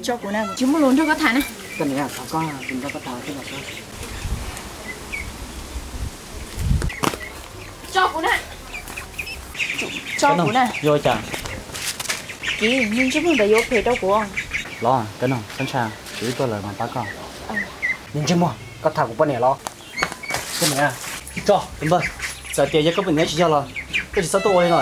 Tso kuv na, kuv tsis muaj lus nrog koj tham na. Koj niam, thov koj, kuv nrog koj tham xwb los koj. Tso kuv na. Tso kuv na. Yuav ua cas? Kiv, niag ntsej muag ntawd yuav phem rau kuv. Los, koj no, sab ntsha, kuv wb tuaj lawm mas pab koj. Niag ntsej muag, koj tham kuv poj niam los? Koj niam, tso, tus npawg, txawm tias yog koj poj niam tsis yog los koj tsis txhob tuaj ua li no.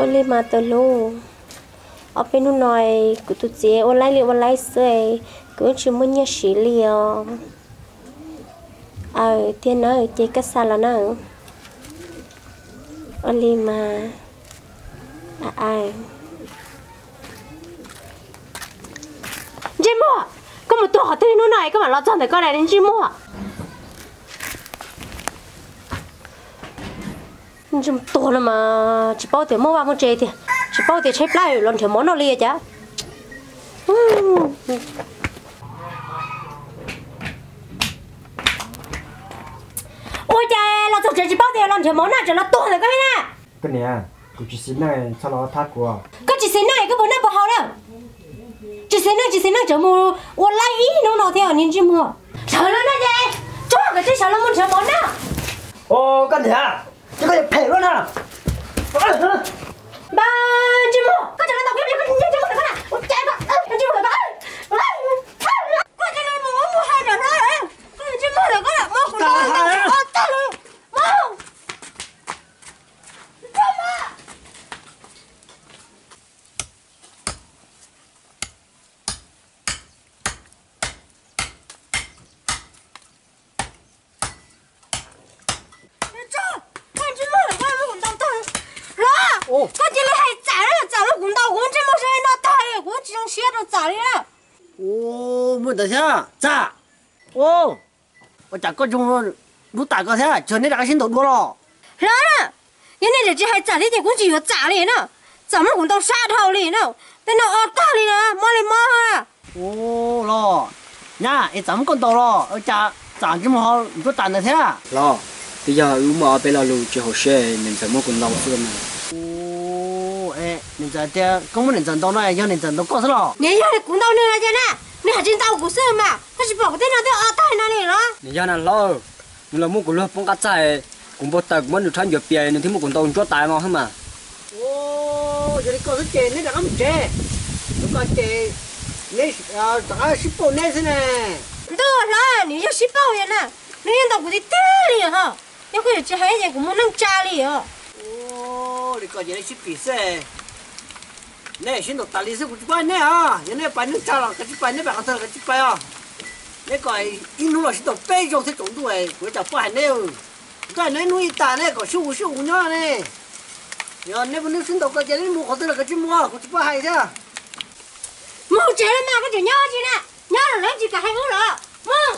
Ua li mas tus hlub, ob peb hnub no kuv tus txiv ua laib li ua laib xwb, kuv tsis muaj nyiaj siv li os. Aw, tiag na, ces koj xa los na. Ua li mas. Ntsej muag, koj mus tuag qhov twg hnub no koj mam los txog ntawm koj na ntsej muag? Ntsej muag tuag no mas tsis paub tias muaj vaj muaj tse tiag, tsis paub tias tshaib plab los nrhiav mov noj li cas. Ua cas los txog tsev tsis paub tias los nrhiav mov noj, tseem los tuag ntawm koj thiab na. Koj niam, kuv tsis xis neej, txhob los thab kuv. Koj tsis xis neej koj puas noj puas haus na? Tsis xis neej tsis xis neej tseem mus ua laib ib hnub no thiab niag ntsej muag. Sawv los no ces tso kom tsij sawv los mus nrhiav mov noj. Os, koj niam, ces koj yuav phem luaj na. Npawg ntsej muag, koj tseem los tau kuv, koj ntsej muag ntawm koj na, ua cas koj ntsej muag ntawm koj, koj tseem los mus ua mus hais rau no, koj ntsej muag ntawm koj na, muab kuv ntaus tag li, muab. Los, koj cia li hais tsam, tsam los kuv ntaus kuv ntsej muag sawv no tag li, kuv tsis zoo siab rau tsam li na. Ua, muaj ntawd thiab tsam. Ua, ua cas koj zoo dub tas koj thiab, tsis yog neb rov qab sib ntaus dua los? Los, yog nej tseem tsis hais tsam thiab ces kuv tsis yuav tsam li na. Tsam muab kuv ntaus sab dhau li na. Tej no o tag li na, mob li mob. Ua los, nyab, es tsam muab koj ntaus los ua cas tsam ntsej muag ho nruab tas ntawd thiab? Los, twb yog wb muaj ob peb lo lus tsis haum siab niam ntxawm muab kuv ntaus xwb mas. Niam ntxawm tias koj muab niam ntxawm ntaus no yog niam ntxawm ntaus koj xwb los? Nws yog kuv ntaus nws los cas na, nws hais tsis ntaus kuv xwb mas, koj tsis pom kuv tej no twb o tag no li los? Nws yog na hlob, nws los muab kuv luag poob qab txaj, kuv npau taws kuv muab nws rhaub ncuav pias nws thiaj muab kuv ntaus nruab tas no xwb mas. Yog li koj xwb ces neb rov qab mus tsev, koj ces neb rov qab sib pauj neb xwb ne. Ntuj hlob, nws yog sib pauj na, nws yeej ntaus kuv tiag tiag li ho. Yog koj yuav tsis hais ces kuv muaj neej tsa li os. Li ko ces neb sib pim xwb. Neb sib ntaus tas li xwb kuv tsis paub hais neb os. Yog neb pais neej tsa los kav tsij pais, neb pais qhov twg los kav tsij pais os. Neb kom ib hnub los sib ntaus peb zaug thiab tsaus ntuj, kuv yuav tsum paub hais neb. Kuv twb hais neb hnub ib tag neb kom sib hu sib hu nyob ne. Yog neb pub neb sib ntaus ko ces neb mus qhov twg los kav tsij mus, kuv tsis paub hais thiab. Mus tsev los mas koj tseem nyob tsis na, nyob los lawv tsis kam hais wb los. Mus.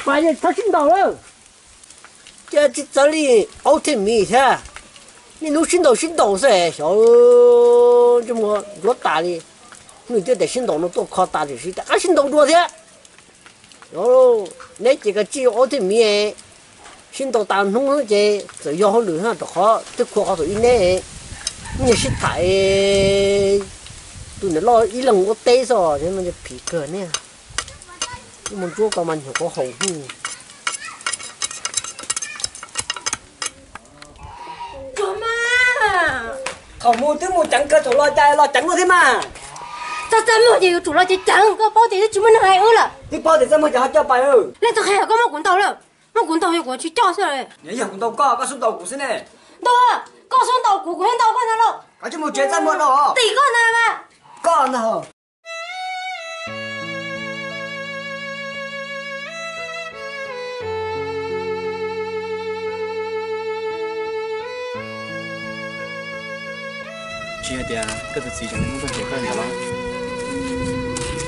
Pais txhob sib ntaus lawm. Ces tsis txawv li aub thiab miv thiab, niaj hnub sib ntaus sib ntaus xwb, xyov ntsej muag nruab tas li. Hnub twg tias sib ntaus no tuaj kho tas tiam sis rov qab sib ntaus dua thiab. Neb ces kav tsij aub thiab miv sib ntaus tas hnub ces txawm yog hauj lwm rau qhov twb khua qhov thaum ub neb nyiag sib tham, tus niam loj ib leeg ua teb xwb, phim kawg ne. Ib mus ntsuab ko mas nyuam qhuav haum hwj. Thaum mus twb mus ceev kawg, thaum los cas los ceev luaj thiab mas. Txaj muag ces yuav tsum los ceev ceev, koj paub tias twb tsis muaj neeg hais wb lawm. Twb paub tias txaj muag ces ho coj pais. Leej twg qhia koj muab kuv ntaus lawm? Muab kuv ntaus yog kuv tsis coj xwb. Nws yog kuv ntaus koj, koj xub ntaus kuv xwb ne. Ntaus, koj xub ntaus kuv, kuv thiaj ntaus koj ntag lauj. Koj tsis mus tsev, txaj muag no. Tim koj ntag mas. Koj ntag. Tsis hais tias koj tus txiv tseem muaj tuaj nrhiav koj ntawd los?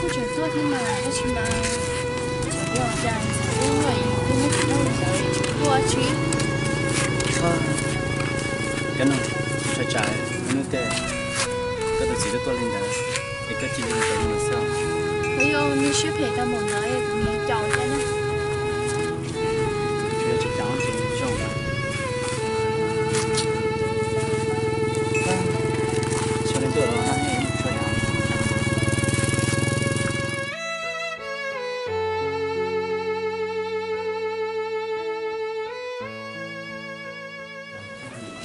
Kuj tseem tuaj thiab mas, tab sis mas txawm yog cas txawm twb muaj ib tug muab kuv nrauj li ntawd. Ua tsi? Koj no, tsam tsam hnub tej koj tus txiv twb tuaj li ntawd, es koj cia li mus tau mus xwb. Kuv yog nws siab phem tau npaum ntawd es kuv mus caum thiab na. Tsis caum ces zoo lawm. Tsis li ntuj los no, tsis yog.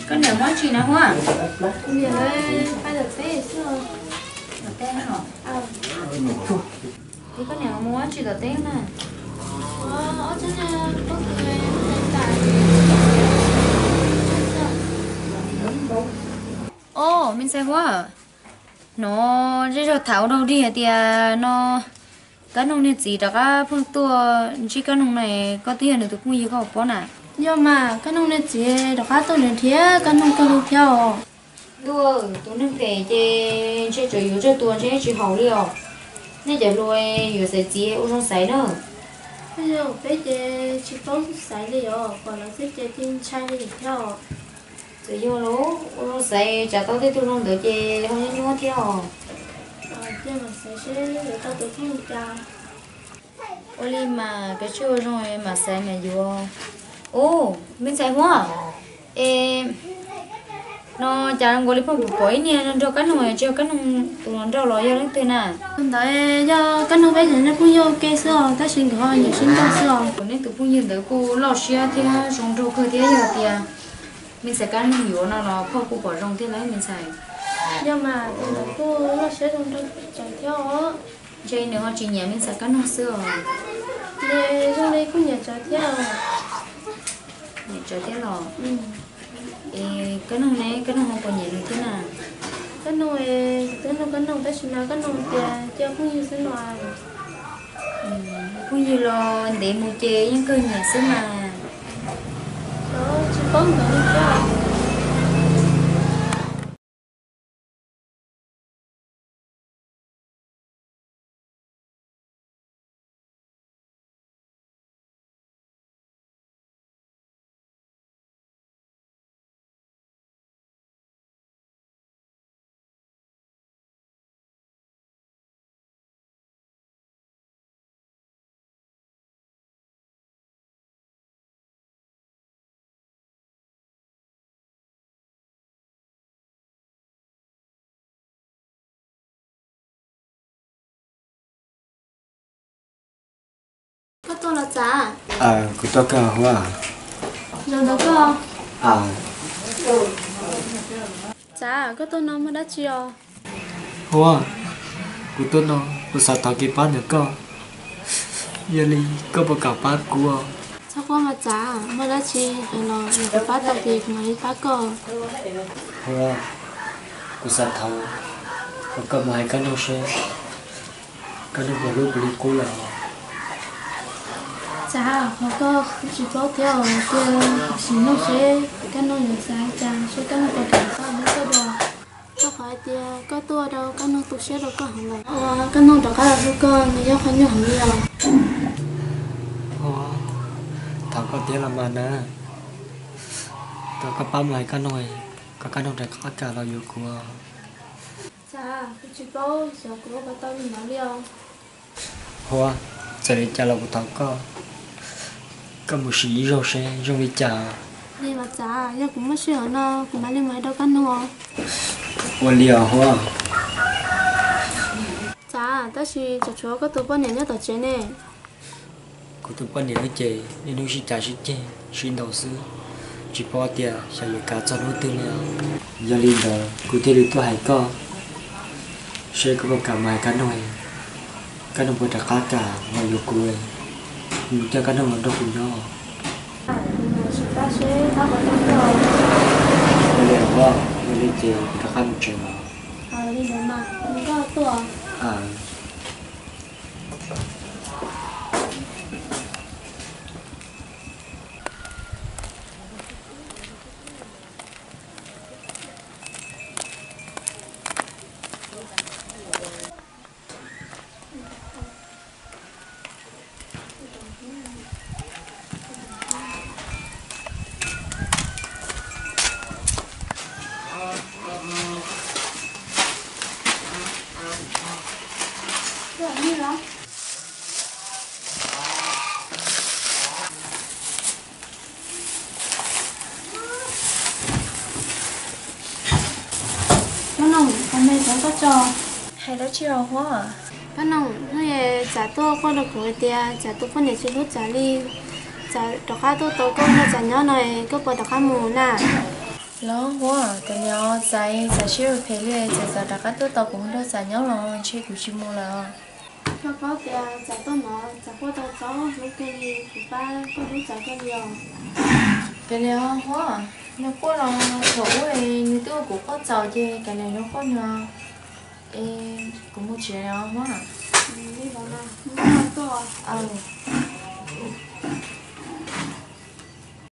Koj niam muab tsi na Huab? Kuv niam lawv pab tom teb xwb. Tom teb no. Es koj niam muab tsi tom teb na? Os, me ntxhais Huab, hnov zej zog tham ua dog dig hais tias no Kab Noog niag txiv rov qab pheej tuaj ntsib Kab Noog na, koj twb yog nws tus phooj ywg koj puas paub na? Yog mas, Kab Noog niag txiv rov qab tuaj nrhiav Kab Noog kawg li thiab os. Ntuj, tus neeg phem ces ntshe tseem yuav tsaj tua ntshe tsis haum li os. Nej cov hluas yuav xaiv txiv ua zoo xaiv na. Yog peb ces tsis paub xaiv li os, pom lawv xwb ces cia ntshai li thiab os. Txawm yog los ua zoo xaiv, tsam tau tej tug zoo ntawd ces ho nyuaj nyuaj thiab os. Cia mam xaiv seb yuav tau tus phooj ywg cas. Ua li mas kav tsij ua zoo mam xaiv mam yuav. Ub, me ntxhais Huab, es no cas zoo nkaus li pheej pom ib niag nrog Kab Noog, tsis yog Kab Noog tus hluas nraug los yog leej twg na? Tus ntawd yog Kab Noog peb cov nej phooj ywg ua ke xwb os, tab sis nkawd ho nyiam sib nrog xwb os. Kuv nej tus phooj ywg ntawd kuj loj siab thiab zoo nraug kawg thiab, yog tias me ntxhais Kab Noog yuav no los phauj kuj pom zoo thiab lauj me ntxhais. Yog mas, tus ntawd kuj loj siab zoo nraug tsawv thiab os. Ntshe nws ho tsis nyiam me ntxhais Kab Noog xwb os. Nws zoo li kuj nyiam tsawv thiab os. Nyiam tsawv thiab los? Es Kab Noog ne, Kab Noog ho puas nyiam nws thiab na? Kab Noog, kuv twb nug Kab Noog tab sis mas Kab Noog tias cia phooj ywg xwb no. Phooj ywg los ntev mus ces yeej kawg nyiam xwb mas. Tsis paub ntawd li thiab. Koj tuaj los Txav? Kuv tuaj kawg Huab. Zaum ntawd koj. Txav, koj tuaj no muaj dab tsi os? Huab, kuv tuaj no kuv xav thov kev pab ntawm koj, yog li koj puas kam pab kuv? Txhob quaj mas Txav, muaj dab tsi los kuv pab tau ces kuv mam li pab koj. Huab, kuv xav thov kom koj mus hais Kab Noog seb Kab Noog puas hlub kuv li qub lawm. Txav, qhov koj kuv tsis paub thiab os, cia kuv sim nug seb Kab Noog yuav xav li cas, seb Kab Noog puas kam txhob hlub koj dua. Rau qhov hais tias koj tuaj rau Kab Noog tu siab rau koj heev lawm. Uas Kab Noog rov qab los hlub koj, nws yog qhov nyuaj heev li os. Huab, thov koj tiag los mas na, thov koj pab mus hais Kab Noog, kom Kab Noog rov qab kam los yuav kuv. Txav, kuv tsis paub xyov kuv ua puas tau li ntawd li os. Huab, txawm li cas los kuv thov koj, koj mus sim ib zaug seb zoo li cas. Li mas Txav, yog kuv muaj sij hawm no kuv mam li mus hais rau Kab Noog os. Ua li os Huab. Txav, tab sis tseem tshuav koj tus poj niam nyob tom tsev ne. Kuv tus poj niam wb ces niaj hnub sib cav sib ceg sib ntaus xwb, tsis paub tias xyov yuav kav txog hnub twg li os. Yog li ntawd kuv thiaj li tuaj hais koj, seb koj puas kam mus hais Kab Noog, Kab Noog puas rov qab kam los yuav kuv, mus coj Kab Noog los nrog kuv nyob. Ua li os, ua li ces kuv rov qab mus tsev os. Hais dab tsi os Huab? Paj Noog, hnub Txawm tuaj quaj rau kuv hais tias Txawm tus poj niam tsis hlub Txawm li, Txawm rov qab tuaj tos koj nrog Txawm nyob no, koj puas rov qab mus na? Los Huab, tes li os, Txawm, Txawm siab phem li, Txawm, Txawm rov qab tuaj tos kuv nrog Txawm nyob los ntshe kuv tsis mus lawm. Koj paub tias Txawm tuaj no Txawm quaj tau txaus hlub kawg li, kuv pab koj hlub Txawm kawg li os. Tes li os Huab, nws quaj los thaum ub nws twb ua kuv quaj txaus ces kav liam nws quaj nws. Es kuv mus tsev os Huab.